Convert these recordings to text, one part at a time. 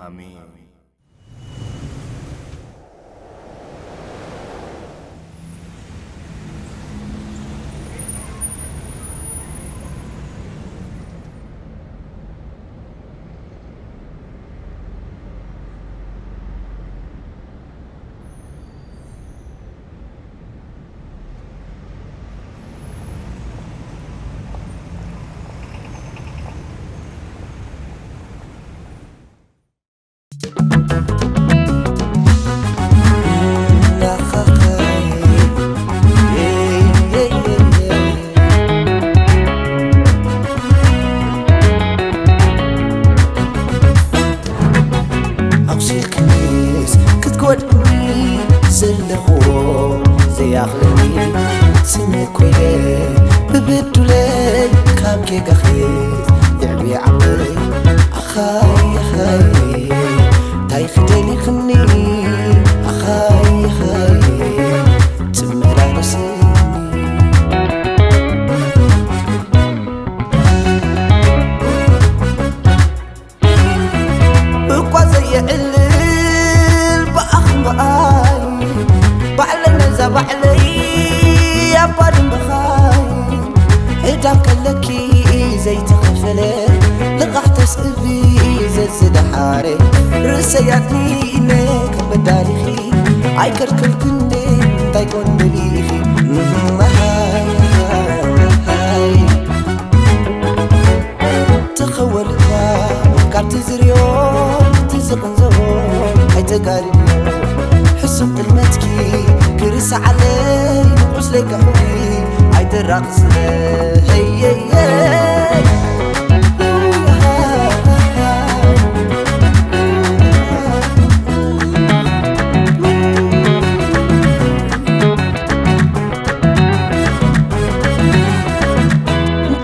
ኣሜን። ኣቑሲልክንስ ክትጎድእኒ ዘለኹዎ ዘይኣኽለኒ ስኒ ኮይነ ብብዱለይ ካብ ጌጋኺ ይዕብየ ዓቕለይ ኣኻይ ኣኻይ እንታይ ክደሊኽኒ ኣኻይ ኣኻይ ትመላለስኒ እኳ ዘየዕልል ብኣኽምኣይ ባዕለይ ነዛ ባዕለይ ኣባድምበኻይ ዕዳ ከለኪ ዘይተኸፈለ ልቓሕ ተስእቢ ዘዝደሓረ ርእሰይ ኣድኒነ ክበዳሊኺ ኣይከልከልክኒ እንታይ ኮን ደሊኺ ተኸወልካ ካብቲ ዝርዮ እቲ ዝቕንዘቦ ኣይተጋድዮ ሕሱም ጥልመትኪ ክርሳዓለይ ቁስለይ ከሕዊ ኣይተራኽስለ ሄየየ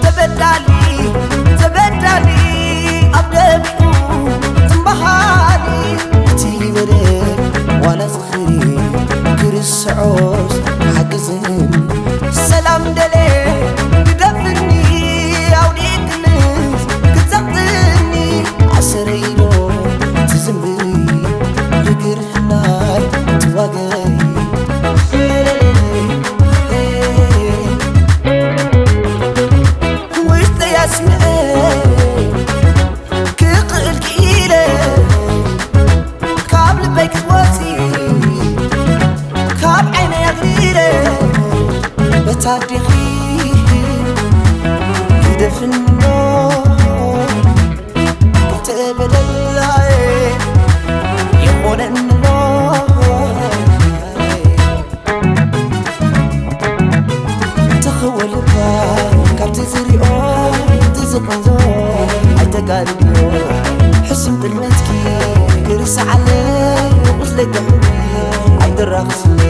ተበዳሊ ተበዳሊ ኣብ ደሚኡ እምበሃሊ እቲ በደል ዋላ ዝኽሪ ክርስዖስ ሓግዝን ሰላም ደለ ግደፍኒ ኣውዲቅንስ ክጸቕጥኒ ኣሰረይዶ ትዝምብይ ንግርህናይ ትዋገይ ውሽጠይ ኣስምዐ ክኽእል ክኢለ ካብ ልበይ ክትወፂ ካብ ዓይነይ ኣግሊለ በታ ኣዴኺ ክደፍኖ ተበደላይ ይኾነኒ ኣሎ ተኸወልባ ካብቲ ዝሪኦ እቲ ዝቐንዞ ኣይተጋድዮ ሕሱም ጥልመትኪ ክርስዓለይ ቁስለይ ከሕዊ ኣይትራኽስለ